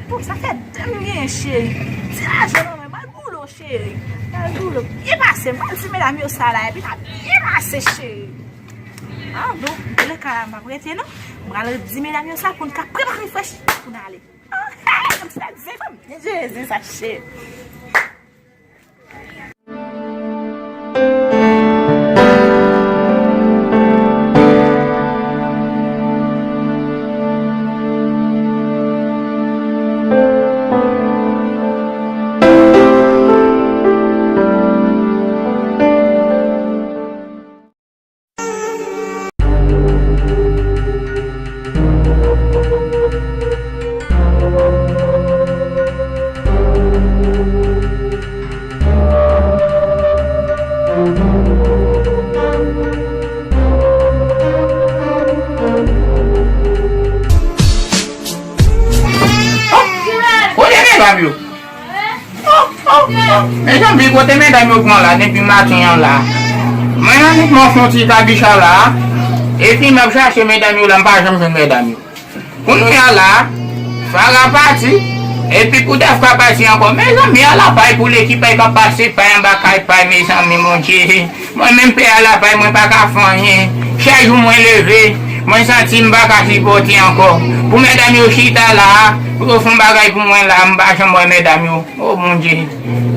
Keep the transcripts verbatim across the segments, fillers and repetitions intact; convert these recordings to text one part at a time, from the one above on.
Bon, sa fè de m genyen, cheri. Ti lajan nan men, m al boule w, cheri. M al boule w. Byen pase, m al di medam yo sa la, epi n ap byen pase, cheri. Ah, bon, anlè ka la, m p ap rete, non. M pral di medam yo sa pou n ka prepare frèch pou n ale. Ah, hey, m sa di, fò m byen jere zen sa, cheri. Kote medam yo? Mezanmi, kote medam yo pran la depi maten an la? Mwen annik mwen fè yon ti kabicha la, epi m ap chache medam yo la, m pa janm jwenn medam yo. Kounye a la, Fara pati, epi pou Dèf ka pati ankò. Mezanmi, ala pay pou lekip pay k ap pase pay anba kay pay, mezanmi, Bondye. Mwen menm pè a la pay, mwen pa ka fè anyen. Chak jou mwen leve, mwen santi m pa ka sipòte ankò. Pou medam yo chita la, pou yo fè yon bagay pou mwen la, m pa janm wè medam yo. O Bondye,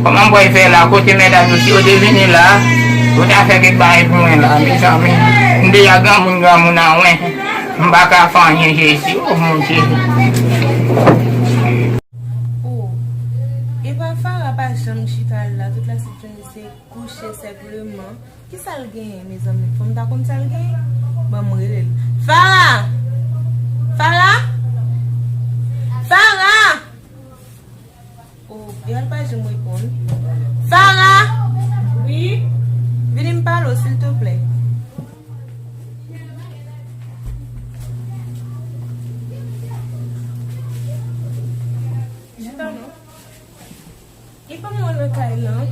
kòman m pral fè la? Kote medam yo, si yo te vini la, yo ta fè kèk bagay pou mwen la, mezanmi. M deja granmoun, granmoun an wen. M pa ka fè anyen, Jezi. O Bondye. O, epa Fara pa janm chita la, tout la se kouche senpleman. Kisa l genyen, mezanmi? Fò m ta konn sa l genyen. Ban m rele l. Fara! Fara! Fara! O, e al pa janm reponn. Fara! Wi? Vini m pale w, silteplè. Chita non. Epa mwen nan kay lan,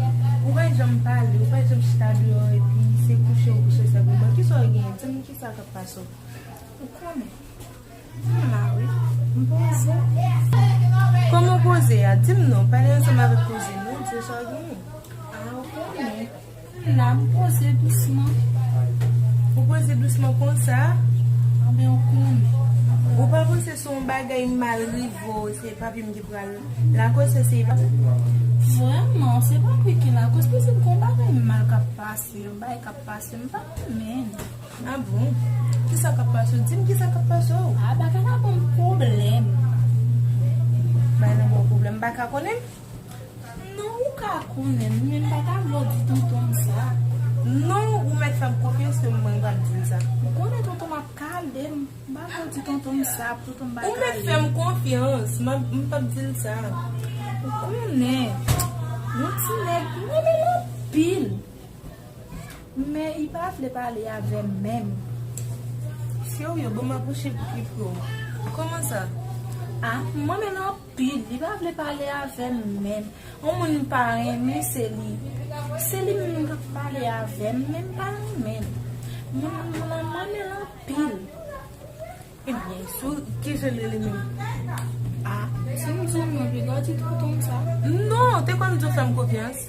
ou pa janm pale, ou pa janm chita deyò, epi se kouche ou kouche sèlman. Kisa w genyen? Di m kisa k ap pase w. Ou konnen. M la wi. M poze. Kòman w poze a? Di m non, pale ansanm avèk poze non, di sa w genyen. A, ou konnen. M la, m poze dousman. Ou poze dousman konsa? Anben, ou konnen. Ou pa panse se yon bagay mal rive w, se papi m ki pral lakòz, se pa... Vrèman, se papi ki lakòz, paske m gen yon bagay mal k ap pase, yon bagay k ap pase, m pa renmen. A bon? Kisa k ap pase w? Di m kisa k ap pase w. A, bagay la ban m pwoblèm. Bagay la ban w pwoblèm, m pa ka konnen? Non, ou ka konnen, men m pa ta vle w di tonton m sa. Non, ou mèt fè m konfyans, men mwen m p ap di l sa. Ou konnen tonton m ap kale m, m pa vle w di tonton m sa, pou tonton m pa kale m. Ou mèt fè m konfyans, m ap, m p ap di l sa. Ou konnen, yon ti nèg, m renmen l anpil. Men li pa vle pale avè m menm. Serye, ban m apwoche l pi pre w. Kòman sa? A, m renmen l anpil, li pa vle pale avè m menm. Yon moun m pa renmen, se li. Se li menm k ap pale avè m, men m pa renmen l. Moun, moun nan m renmen l anpil. Ebyen, sou, kijan l rele menm? A, si m di w non, piga w di tonton m sa. Non, te konn di w fè m konfyans.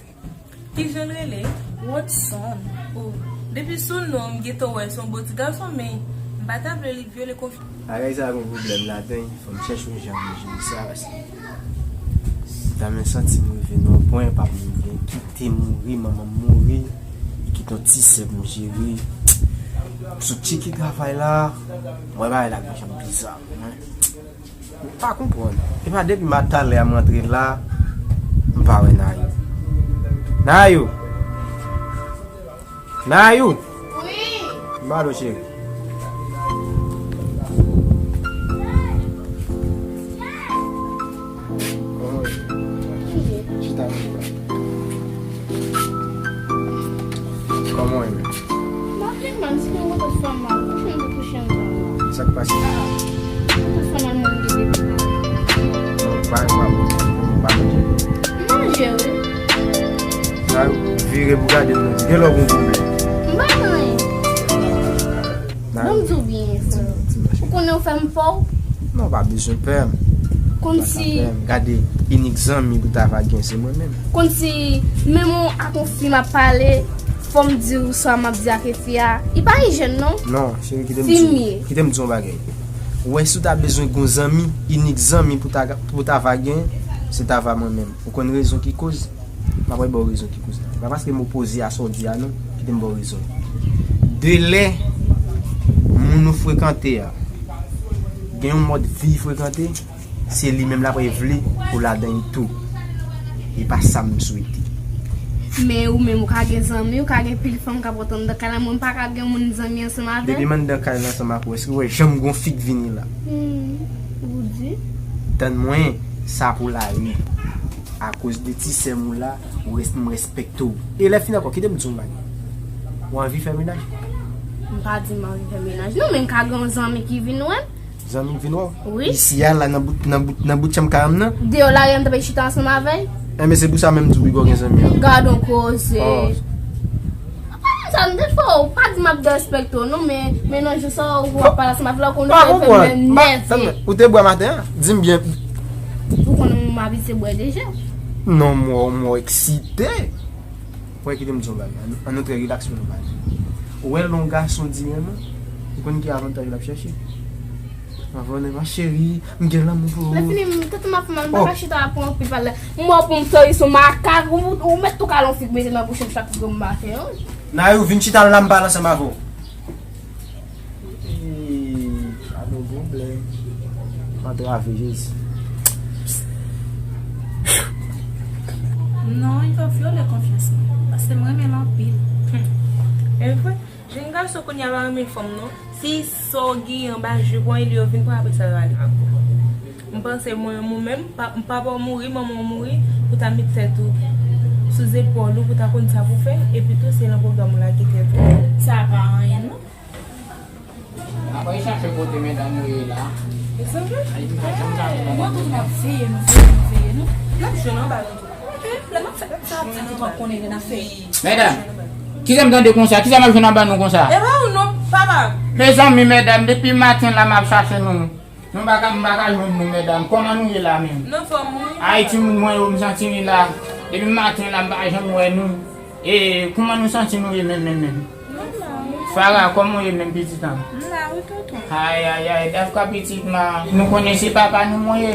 Kijan l rele? Rodson. O, depi sou non, m gentan wè se yon bon ti gason, men m pa ta vle li vyole konfyans. Bagay sa a gen pwoblèm ladan, fò m chèche yon jan pou m jere sa, paske si ta men santi m rive nan yon pwen, papa m gen kite mouri, manman m mouri, li kite yon ti sè pou m jere. M sot tcheke travay la, m wè bagay la gen jan biza, mwen. M pa konprann. E pa depi matalè a m rantre la, m pa wè Nayou. Nayou! Nayou! Wi! M ba w cheri. Kòman w ye? Chita la. Kòman w ye menm? M pa vle mal, si gen yon kote w fè m mal, kouche m te kouche ansanm nan. Sa k pase? Kote w fè m mal, mwen m te depi la. Pa, pa, pa manje. M manje, wi. Sa vire pou gade m, gen lè w gon pwoblèm. M pa gen anyen. Bon, m di w byen, frè. Ou konnen w fè m pè w? Non, pa bezwen pè m. Konn si Gade, inik zanmi pou Tava gen se mwen menm. Konn si menm ou ak yon fi m ap pale, fò m di w swa m ap di ak fi a, li pa ijyèn non. Non, cheri, kite m di w, kite m di w yon bagay. Ou wè, si w ta bezwen gon zanmi, inik zanmi pou Tava gen, se Tava mwen menm. Ou konn rezon ki koz? M ap ba w rezon ki koz la. E pa paske m opoze a sa w di a non, kite m ba w rezon. De lè moun ou frekante a gen yon mòd vi frekante, se li menm l ap vle pou ladan l tou. E pa sa m swete. Men ou menm ou ka gen zanmi, ou ka gen pil fanm k ap rete anndan kay la, mwen m pa ka gen moun zanmi ansanm avè l. Depi m anndan kay la ansanm ak ou, èske w wè janm gon fi k vini la? Hmm, ou di? Tann mwen, sa pou lari. Akoz de ti sè m ou la, ou res-, m respekte w. E lè fini ankò, kite m di w yon bagay. Ou anvi fè mennaj? M pa di m anvi fè mennaj non, men m ka gen yon zanmi ki vin wè m. Zanmi k vin wè w? Wi. Isi a la nan bout, nan bout, nan bout chanm kay la m nan? Deyò lari a m t ap chita ansanm avè l. Enben se pou sa menm m di w wi, gen zanmi an. Gad on koze. Oh. Sa m te fè w, pa di m ap derespekte w non, men, men nan jou sa w ap pale ansanm avè l la, ou konn ou fè m nève. Ou te bwè maten an? Di m byen. Ou konnen m abitye bwè deja. Non, m wè w, m wè w eksite. Wè, kite m di w yon bagay. Ann, ann nou trè rilaks pou nou pale. Ou wè lè yon gason di renmen, ou konn ki avantaj l ap chèche? Avan w di, ma chérie, m gen lanmou pou ou. Lè fini, tèt m ap fè mal, m pa ka chita ap pran anpil pale. M wè w pou m fè w sou makak, ou, ou mèt tou kale yon fi k mete nan bouch m chak jou m maten an. Nayou, vin chita la, m pale ansanm avè w. Eee, pa gen pwoblèm. Antrave Jezi. Non, li pa vyole konfyans mwen. Paske m renmen l anpil. E vre, jèn gason kounye a pa renmen fanm non. Si sa w gen anba jip ou, li yo vin pran apre sa yo ale. M panse mwen, mwen menm, pa, m papa w mouri, manman w mouri, pou ta met tèt ou sou zepòl ou, pou ta konn sa pou fè, epi tou se nan pwogram ou lage tèt ou. Sa pa anyen non. N ap al chache kote medam yo ye la. Mezanmi. Ay, m pa janm chache medam. Mwen tout m ap veye nou, veye nou, veye nou. N ap jwenn anba nou tou. Lè n ap fè sa, sa nou pa konnen lè n ap fè. Medam, kisa m tande konsa? Kisa m ap jwenn anba nou konsa? E pa ou non, papa. Mezanmi, medam, depi maten la m ap chache nou. Nou pa ka, m pa ka jwenn nou, medam. Kòman nou ye la menm? Nan fòm wi. Ay, timoun mwen yo, m santi nou la. Depi maten la, m pa janm wè nou. E kòman nou santi nou ye menm, menm, menm? Nòmal. Fara, kòman w ye menm, pitit an? M la wi, tonton. Ay, ay, ay, Dafka pitit mwen. Nou konnen se papa nou mwen ye.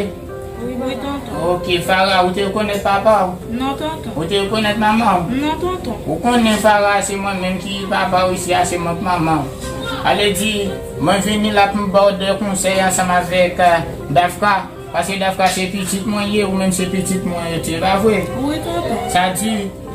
Wi, wi, tonton. Ok, Fara, ou te rekonèt papa w? Non, tonton. Ou te rekonèt manman w? Non, tonton. Ou konnen Fara, se mwen menm ki papa w isi a, se mwen k manman w. Ale di, mwen vini la pou m ba w de konsèy ansanm avèk, eh, Dafka. Paske Dafka se pitit mwen ye, ou menm se pitit mwen yo, se pa vre? Wi, tonton. Sa di,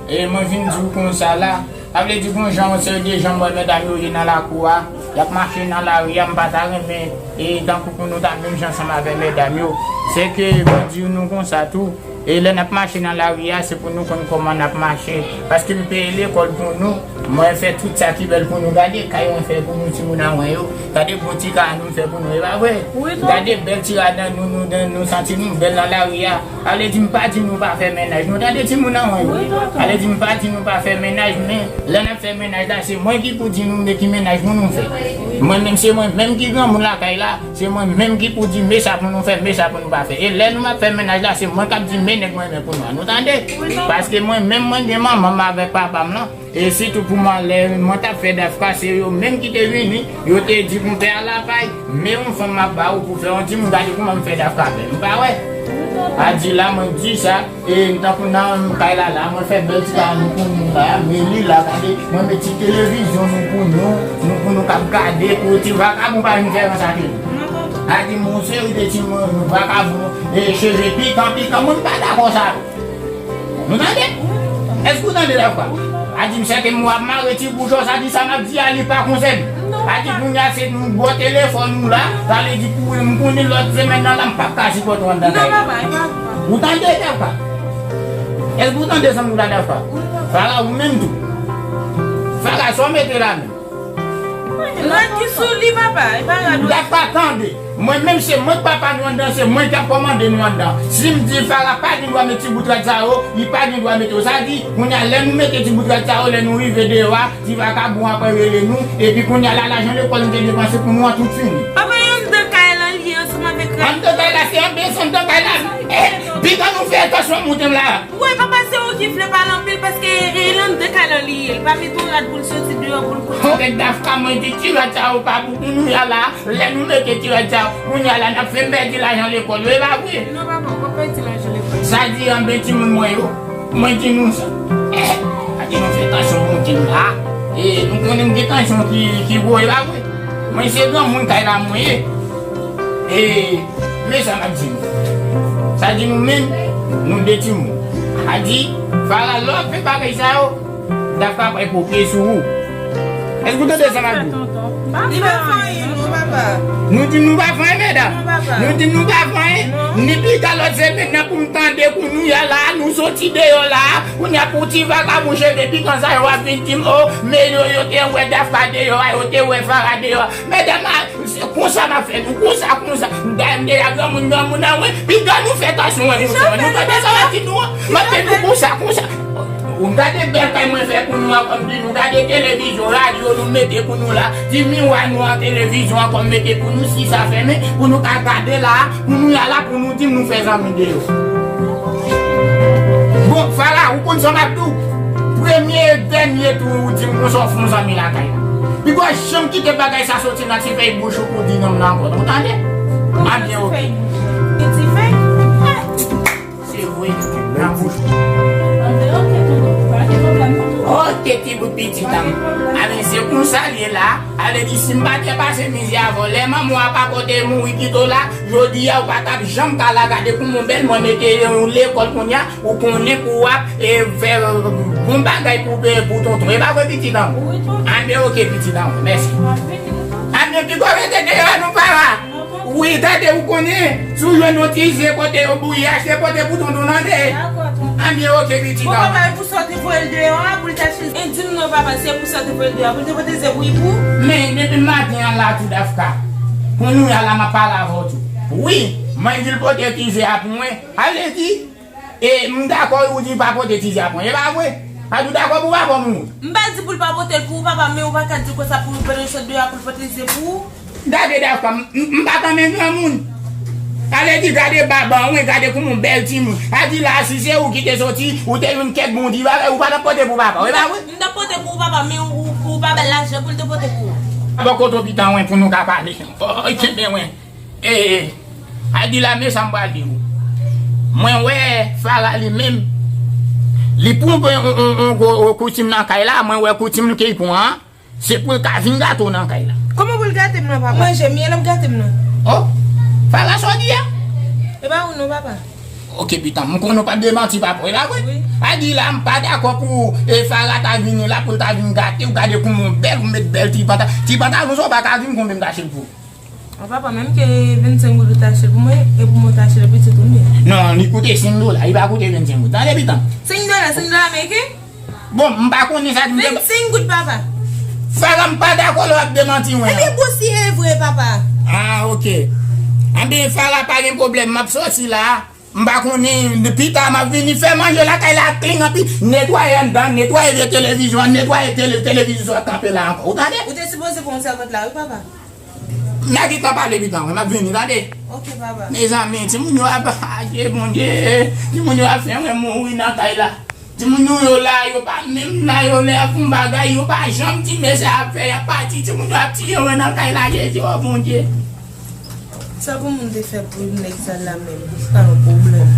e mwen vin di w konsa la. Sa vle di gon jan, yon seri de jan m wè medam yo ye nan lakou a. Y ap mache nan lari a, m pa ta renmen, e tankou pou nou ta menm jan ansanm avè medam yo. Se ke mwen di nou konsa tou, e lè n ap mache nan lari a, se pou nou konn kòman n ap mache. Paske m peye lekòl pou nou, mwen fè tout sa ki bèl pou nou. Gade kay mwen fè pou nou, timoun an mwen yo. Gade bon ti kay nou fè pou nou, e pa vre? Wi, tonton. Gade bèl ti rad an nou, nou, nou, nou santi nou bèl nan lari a. Ale di m pa di nou pa fè mennaj. Nou tande timoun an mwen yo. Wi, tonton. Ale di m pa di nou pa fè mennaj, men lè n ap fè mennaj la, se mwen ki pou di nou men ki mennaj pou nou fè. Mwen menm, se mwen menm ki granmoun lakay la, se mwen menm ki pou di men sa pou nou fè, men sa pou nou pa fè. E lè nou ap fè mennaj la, se mwen k ap di men nèg mwen renmen pou nou an. Nou tande? Wi, tonton. Paske mwen menm, mwen gen manman m avèk papa m lan. E sitou pou mwen, lè mwen t ap fè Dafka, se yo menm ki te vini, yo te di konpè a la pay, men yon fanm m ap ba ou pou fè yon timoun, gade kòman m fè Dafka bèl. Ou pa wè? A di la, mwen di sa, e m tankou nan kay la la, mwen fè bèl ti kay nou pou nou la, men li la, gade, mwen met ti televizyon nou pou nou, nou pou nou k ap gade, pou ti vakabon pa vin fè rann sa tou. A di m yon seri de timoun, vakabon, e cheve pikan, pikan, mwen m pa dakò sa. Nou tande? Èske ou tande Dafka? A di m sèke m w ap mare ti bouch ou, sa di sa m ap di a li pa konsène. A di kounye a se nou bò telefòn ou la, sa vle di pou m konnen lòt semèn nan la m p ap ka sipòte w anndan kay la. Ou tande Dafka? Èske ou tande zanmi w la Dafka? Fara ou menm tou. Fara sa w mete la menm. Rèd ki sou li papa, e pa rèd ou. Dafka tande. Mwen menm se mwen k papa nou anndan, se mwen k ap kòmande nou anndan. Si m di Fara pa gen dwa met ti bout rad sa yo, li pa gen dwa mete yo. Sa di, kounye a lè nou mete ti bout rad sa yo, lè nou rive deyò a, ti vakabon ap rele nou, epi kounye a la, lajan lekòl nou te depanse pou nou an tout fini. Papa, e anndan kay la li ye ansanm avèk rad. Anndan kay la, se anbe, se anndan kay la. Piga nou fè atansyon moute m la. Wi, papa, se ou ki vle pale anpil paske e nan de kay la li ye. Li pa mete yon rad pou l soti deyò pou l koute. Avèk Dafka, mwen di ti rad sa yo pa pou kounye a la. Lè nou mete ti rad sa yo, kounye a la, n ap fè m pèdi lajan lekòl yo, e pa vre? Non, papa, ou pa pèdi lajan lekòl. Sa di anben timoun mwen yo. Mwen di nou sa. Sa di nou fè tansyon moute m la. E nou konnen m gen tansyon ki, ki wo, e pa vre? Mwen se granmoun kay la mwen ye. E men sa m ap di nou. Sa di nou menm, nou de timoun. Sa di, Fara, lè w ap fè bagay sa yo, Dafka pral kopye sou ou. Èske w tande sa m ap di w? Li pa fè anyen non, papa. Nou di nou pa fè anyen, medam. Non, papa. Nou di nou pa fè anyen. Non. Ni pita lòt semèn nan pou m tande kounye a la, nou soti deyò la, kounye a pou ti vakabon cheve pikan sa yo ap vin di m, o, men yo, yo te wè Dafka deyò a, yo te wè Fara deyò a. Medam, a, se konsa m ap fè nou, konsa, konsa. Dayè m deja granmoun, granmoun an mwen, piga nou fè tansyon an nou sèlman. Nou tande sa m ap di nou an? M ap di nou konsa, konsa. Ou gade bèl kay mwen fè pou nou an, kòm di nou gade televizyon, radyo nou mete pou nou la, ti miwa nou an televizyon an kòm mete pou nou, si sa fèmen, pou nou ka gade la, pou nou ya la, pou nou di m nou fè zanmi deyò. Bon, Fara, ou konn sa m ap di w? Premye e dènye tou, ou di m konsa w fè yon zanmi lakay la. Pi gwo janm kite bagay sa soti nan ti fèy bouch ou pou di non m nan ankò. Ou tande? Anbyen, oke. Ti fèy? Se vre, nan bouch ou. Anbyen, oke, tonton. Pa gen pwoblèm, tonton. Oke, ti bout pitit an m. Anbyen, se konsa l ye la. Sa vle di, si m pa te pase mizè avè w, lè manman w ap akote mouri pito la, jodi a, ou pa t ap janm ka la gade kouman w bèl mwen mete yon lekòl kounye a, ou konnen pou w ap, e, fè, e, bon bagay pou, pou tonton. E pa vre, pitit an m? Wi, tonton. Anbyen, oke, pitit an m. Mèsi. M ap vini, wi, tonton. Anbyen, pi gwo rete deyò a non, Fara. Wi, gade, ou konnen, si w jwenn yon ti ze kote yo bouyi, achte pote pou tonton, tande? Dakò, tonton. Anbyen, oke, pitit an m. Bon, papa, e pou sa w te voye l deyò a, pou l te achte. E di m non, papa, se pou sa w te voye l deyò a, pou l te pote ze pou ipou? Men, depi maten an la tou, Dafka. Kounye a la, m ap pale avè w tou. Wi, mwen di l pote ti ze a pou mwen. Sa vle di, e, m dakò, ou di pa pote ti ze a pou mwen. E pa vre? Sa di w dakò pou papa w mouri? M pa di pou l pa pote l pou ou, papa, men ou pa ka di konsa pou l pandan l sot deyò a pou l pote ze pou ou. Gade, Dafka, m, m, m pa tanmen granmoun. Sa vle di, gade bab an, wi, gade kouman w bèl timoun. Sa di la, si se ou ki te soti, ou te jwenn kèk bon ti bagay, ou pa t ap pote pou papa w, e pa vre? M t ap pote pou ou, papa, men ou, ou, ou pa ba l lajan pou l te pote pou ou. Bò kote w pitit an mwen pou nou ka pale. Oy, kenbe mwen. E, e, sa di la, men sa m pral di w. Mwen wè Fara li menm, li pran yon, yon, yon, yon gwo koutim nan kay la, mwen wè koutim li ke li pran an. Se pou l ka vin gate w nan kay la. Kòman pou l gate m nan, papa? Manje m ye, l ap gate m nan. O, Fara, sa w di a? E pa ou non, papa. Oke, pitit an m, m konnen w p ap demanti papa w, e pa vre? Wi. Sa di la, m pa dakò pou, e, Fara ta vini la, pou l ta vin gate w, gade kouman w bèl, ou met bèl ti panta-, ti pantalon sa w pa ka vin konbyen m ta achte l pou ou. O papa, menm ke vennsenk goud ou ta achte l pou mwen, e pou mwen ta achte l pou pitit ou m ye. Non, li koute senk dola, li pa koute vennsenk goud. Tande, pitit an m. Senk dola, senk dola ameriken? Bon, m pa konnen sa di m te. Vennsenk goud, papa. Fara, m pa dakò lè w ap demanti mwen an. Ebyen, bon, si e vre, papa. A, oke. Anben, Fara, pa gen pwoblèm, m ap soti la. M pa konnen, pita m ap vini fè manje lakay la, kling anpi, netwaye anndan, netwaye vye televizyon an, netwaye tele-, televizyon sa kanpe la ankò. Ou tande? Ou te sipoze pran yon sèvant la, wi, papa. M nan gentan pale pitit an m, m ap vini, tande? Oke, papa. Mezanmi, timoun yo ap, adye, Bondye, timoun yo ap fè mwen mouri nan kay la. Timoun nou yo la, yo pa menm la, yo lè ap fè yon bagay, yo pa janm di men sa y ap fè, y ap pati, timoun yo ap tiye mwen nan kay la, Jezi, o Bondye. Sa pou moun te fè pou nèg sa la menm, se pa yon pwoblèm.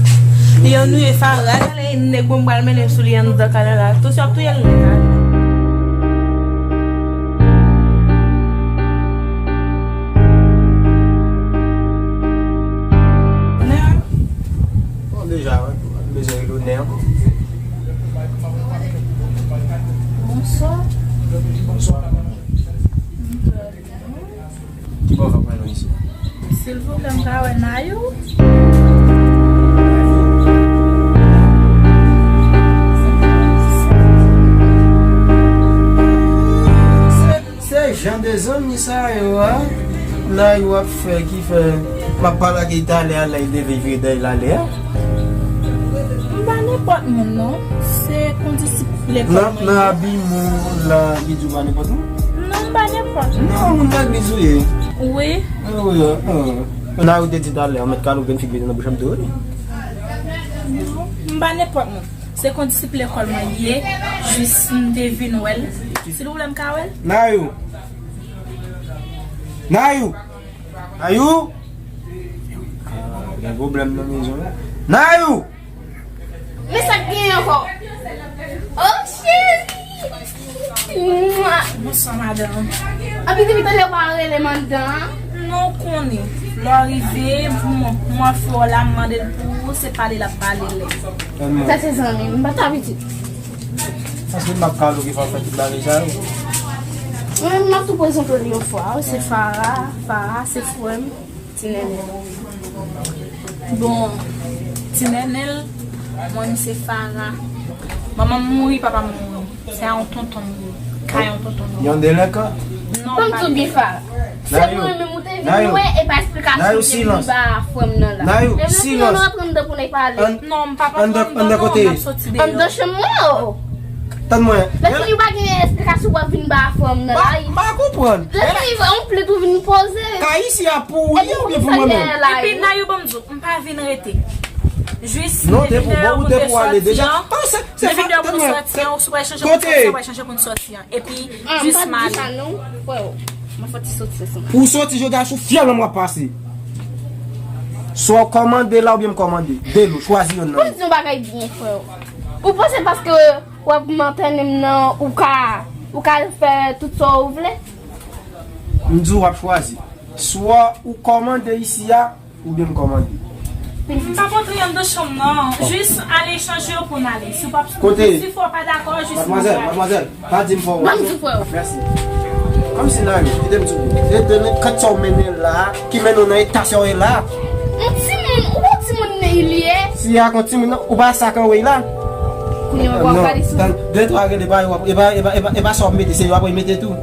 Li annuiye Fara, gade nèg bon pral mennen sou li anndan kay la, tou se ap touye l nèg la. Bon, deja, wi, bezwen rele w nè. Bonswa. Bonswa. Ki bò w fè pran nou isi? Silvouplè, m ka wè Nayou? Se, se jan de zanmi sa yo a, Nayou ap fè ki fè m ap pale ak li talè a, lè l te vin vire dèyè l ale a. M pa nenpòt moun non. Se kondisip lekòl mwen. Nan, nan abiman w la, ki di w pa nenpòt moun? Non, m pa nenpòt moun. Non, moun legliz ou ye? Wi. Ah, wi, ah, ah. Nan ou te di talè, an mèt kale ou gen figi nan bouch an m tou, wi. M pa nenpòt moun. Se kondisip lekòl mwen li ye, jis m te vin wè l. Si l vle m ka wè l. Nayou! Nayou! Nayou! Ah, gen pwoblèm nan mezon an. Nayou! Men sa k genyen ankò? Oh, cheri! Mwa! Bonswa, madanm. Anpi depi talè ou pa rele m anndan an? Non, ou konnen. Lè w rive, pou mwen, mwen fè w la, m mande l pou ou, se pale l ap pale lè. Sa se zanmi m, m pa t abitye. Paske m ap ka okipe fè tout bagay sa yo. Mwen, m ap tou prezante w li yon fwa. Se Farah, Farah, se frè m. Ti Nènèl. Bon, Ti Nènèl, mwen, m se Farah. Manman m mouri, papa m mouri. Se a yon tonton m ye. Ka yon tonton m ye. Yon delenkan? Non, pa delenkan. Ban m di w byen, Farah. Se mwen menm ou te vin wè, e pa eksplikasyon ou te vin ba frè m nan la. Nayou, silans. Menm lè nou rantre anndan pou n pale. Non, m pa pap anndan, anndan kote? M ap soti deyò. Anndan chanm mwen, o. Tann mwen. Lè fini ou pa gen eksplikasyon w ap vin ba frè m nan la. M pa konprann. Lè fini, on plit ou vin poze. Ka isi a pou ou ye oubyen pou mwen menm? Epi Nayou, ban m di w, m pa vin rete. Jis m te vin deyò pou m te sòti an. M te vin deyò pou m sòti an, ou si w pral chanje pou m sòti an, w pral chanje pou m sòti an. Epi, jis m ale. Pou w sòti jodi a sou fyèl mwen m ap pase. Swa w kòmande la oubyen m kòmande. De nou, chwazi yonn nan yo. Pou m di yon bagay byen, frè. Ou panse paske w ap mantène m nan, ou ka, ou ka fè tout sa w vle? M di w w ap chwazi. Swa ou kòmande isi a, oubyen m kòmande. M p ap antre anndan chanm nan. Jis ale chanje w pou n ale. Si w p ap, si w pa dakò, jis mande. Madmwazèl, madmwazèl, pa di m fò w. Ban m di frè w. Mèsi. Kòmsi nan yo, kite m di w. Se de men, kant sa w mennen l la, ki mennen w nan eta sa w ye la. Yon timoun, ou pa timoun li ye? Si a kon timoun nan, ou pa sa k anwe la. Kounye a w ap gade sou. Non, de twa rele pa yo, e pa, e pa, e pa, e pa sa w ap mete, se yo ap mete tou.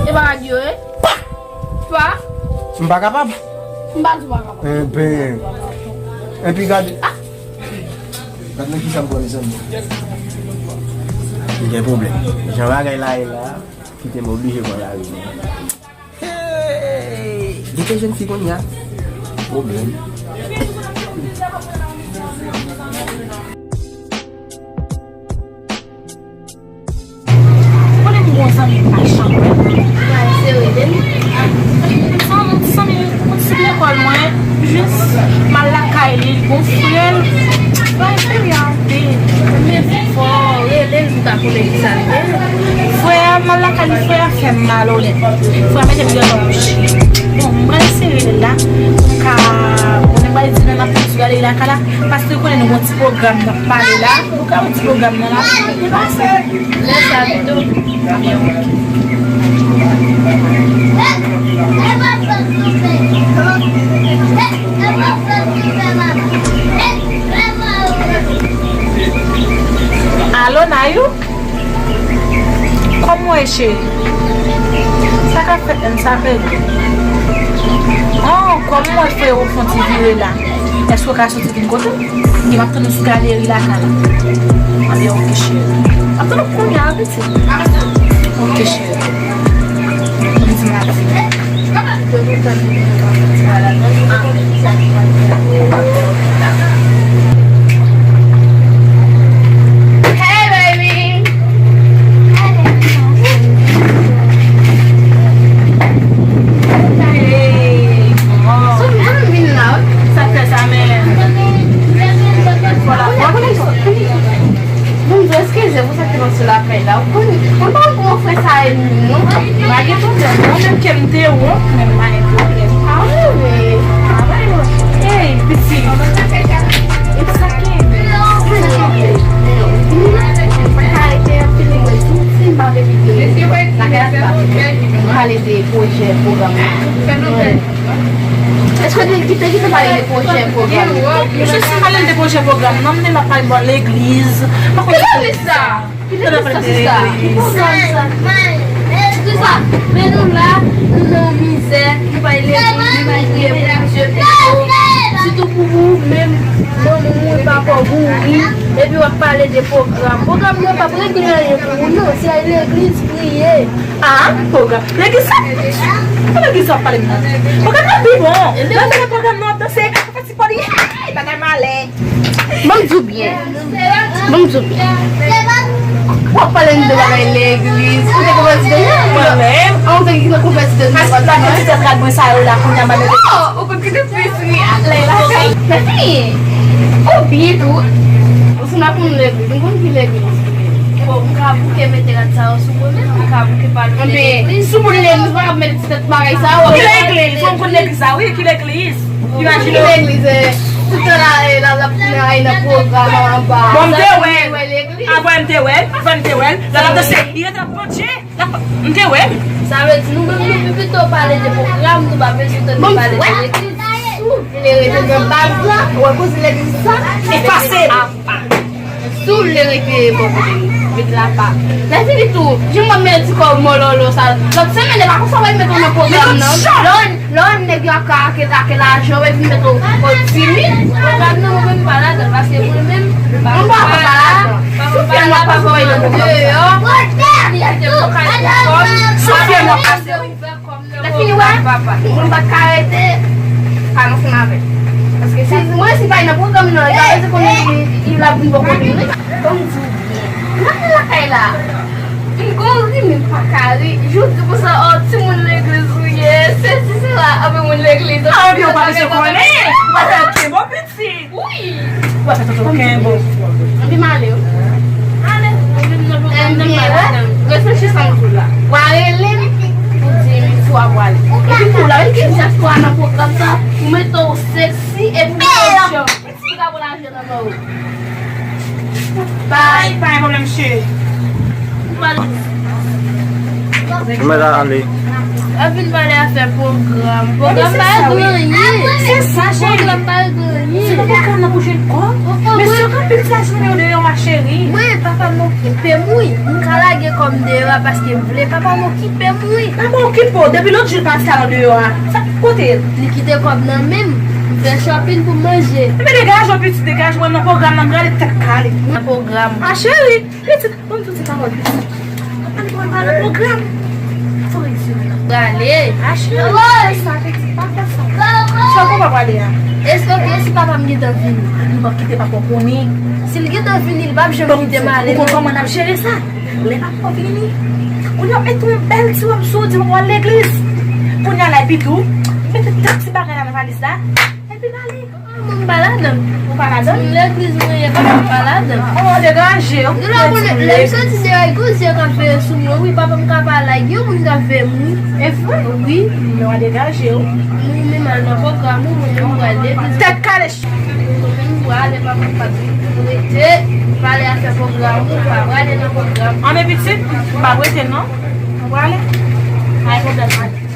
E pa rad yo, e? Pa! M pa kapab. M pa di w pa kapab. Enben. Epi gade. Ah! Gade nan kisa m pran, mezanmi. M gen pwoblèm. Jan bagay la ye la, kite m oblije pran lari mwen. Hey! Gen kèk jèn fi kounye a. Pwoblèm. Konnen m gen yon zanmi m pa janm wè. Mwen se rele l. M sanm, m sanm, m sou lekòl mwen, jis m al lakay li, l gon frè l. Bay frè a anpil. Men fò rele l pou ta konnen kisa l ye. Frè a, m al lakay li, frè a fè m malonèt. Frè a mete m deyò nan bouch. Bon, m pral eseye rele l la. Pou m ka, konnen m pral di l nan ap sou gade lakay la. Paske ou konnen nou gon ti pwogram n ap pale la. Ou ka yon ti pwogram nan la. Lè sa pito. Alo, Nayou? Kòman w ye, cheri? Sa k ap fèt menm, sa fè? Oh, kòman w wè frè w fè yon ti vire la? Èske w ka soti vin kote m? Ebyen, m ap tann ou sou galeri lakay la. Ebyen, oke, cheri. M ap tann ou kounye a, pitit. Oke, cheri. Mwen di m ap vini. Hey, baby. Hey. Sou vin vin la, wi. Sa k fè sa, men? Bon, m di w eskize pou sa ki pase lakay la. Ou konn, ou pa konn kòman frè sa ye menm, non? Pa gen pwoblèm, non, menm ke m te wont, men m pa gen pwoblèm. Ah wi, wi. Ah wi, wi. Hey, pitit. E sa ki, sa ki, mwen ka rete anpil, mwen tou, si m pa vle kite lakay la, m pale de pwojè, pwogram nan. Èske w te kite, kite pale de pwojè pwogram? Misye si pale de pwojè pwogram nan, m te la pale bò legliz. Ki legliz sa? Ki legliz sa, sista? Ki pwogram sa? Sista, men nou la, nou nan yon mizè, nou pa gen legliz, nou pa gen priye pou misye pito. Sitou pou ou menm, manman w mouri, papa w mouri, epi w ap pale de pwogram. Pwogram nan p ap regle anyen pou ou, non, se legliz priye. Ah, pwogram. Legliz sa? Ki legliz sa w ap pale m nan? Pwogram nan pi bon. Lè w tande pwogram nan, w ap danse, w ap fè ti pòli. Hey, bagay malè. M Ban m di w byen. Ban m di w byen. W ap pale m de bagay legliz. Ou te konvèti dènye? Mwen menm. An, ou te konvèti dènye? Paske la kantite trad mwen sa yo la kounye a m pa mete. Oh, ou konn ki te plis wi ak lè la. Mèsi. Ou byen tou. Ou se nan konn legliz. M konn ki legliz. Bon, m ka bouke mete rad sa yo sou mwen menm, m ka bouke pale de legliz. Sou moun legliz, pa ap mete ti tèt bagay sa yo. Ki legliz? Ou konn legliz la, wi, ki legliz? Imajine w. Legliz, eh, tout tan la, eh, la, la, la, nan pwogram anba. Bon, m te wè l. Avè m te wè l, avè m te wè l. La, la, se, li ret ap pandje. La, m te wè l. Sa vle di nou menm, nou pi pito pale de pwogram, nou pa bezwen tande pale de legliz. Si w vle rete nan baz la, w wè koze legliz sa, efase apa. Si w vle rete bò kote m, met l apa. Lèfini tou, jan m ap mete ti kòb mòlòlò sa, lòt semèn, e pa konsa w al mete w nan pwogram nan. Lè w, lè w nèg yo ap ka ake, ake lajan, w vin mete w, w di mil. Pwogram nan, mwen menm m pa ladan l, paske mwen menm, m pa konn pa la, pa konn pa la, pa konn pa deyò. Li kite m nan kay pou kòb. Soufle nan kay. Lè fini wè, moun pa t ka rete, pa ansanm avè l. Paske si mwen, si pa nan pwogram nan, li pa bezwen konnen li, li la vin bò kote m. Ban m di w byen. Nan lakay la, m gon ri, men m pa ka ri. Jodi pou sa, oh, timoun legliz ou ye, sesi, sela, anpil moun legliz. Ah, anpil ou pa bezwen konnen. Ou pa fè ankenn bon pitit. Wi! Ou pa fè tonton kenbe w. Anpi m ale wi. Ale. Anpi wè, reflechi sa m di w la. W a rele m pou di m si w ap prale. Epi tou la, men ki jès w a nan pwogram sa, ou mete w seksi epi w bèl. Ou ka pran lajan nan men w. Bay. Pa gen pwoblèm, cheri. Ou mèt ale. Ap vin pale afè pwogram. Pwogram pa regle anyen. Se sa, cheri. Pwogram pa regle anyen. Se nan pwogram nan pou jwenn kòb. Mesye yo ka pil ti lajan nan men yo deyò a, cheri. Mwen, papa m okipe m, wi. M ka lage kò m deyò a paske m vle. Papa m okipe m, wi. Papa okipe w. Depi lòt jou l pase al andeyò a. Sa, kote l? Li kite kòb nan men m. M fè shopping pou m manje. Ebyen, degaje w, pitit, degaje w nan pwogram nan, m rale tèt kale. Nan pwogram. A, cheri, pitit, ban m di w ti pawòl, pitit. Ann pran nan pwogram. Fò reziye w la. Prale. A, cheri, pa fè sa, pitit, pa fè sa. Sa w konn pa prale a? Èske si papa m gentan vini? Nou p ap kite papa w konnen. Si l gentan vini, li p ap janm kite m ale, non. Ou konn kòman n ap jere sa? Lè papa w vini, kounye a w mete yon bèl ti wòb sou w, di w ap al legliz. Kounye a la, epi tou, mete tout ti bagay la nan valiz la, epi n ale. Ah, mwen m pa ladan. Ou pa ladan? Legliz mwen ye, papa m pa ladan. Oh, degaje w. Nou la konnen, lè m soti deyò, e gon zye k ap veye sou mwen, wi, papa m ka pale ak yon moun k ap veye m, wi. E vre? Wi. Men w a degaje w. Mwen menm al nan pwogram, mwen menm pral legliz. Tèt kale. Mwen menm pral, e papa m pa di m rete, pale afè pwogram, ou pa prale nan pwogram. Anben pitit, m pa prete non. Ou prale? Pa gen pwoblèm.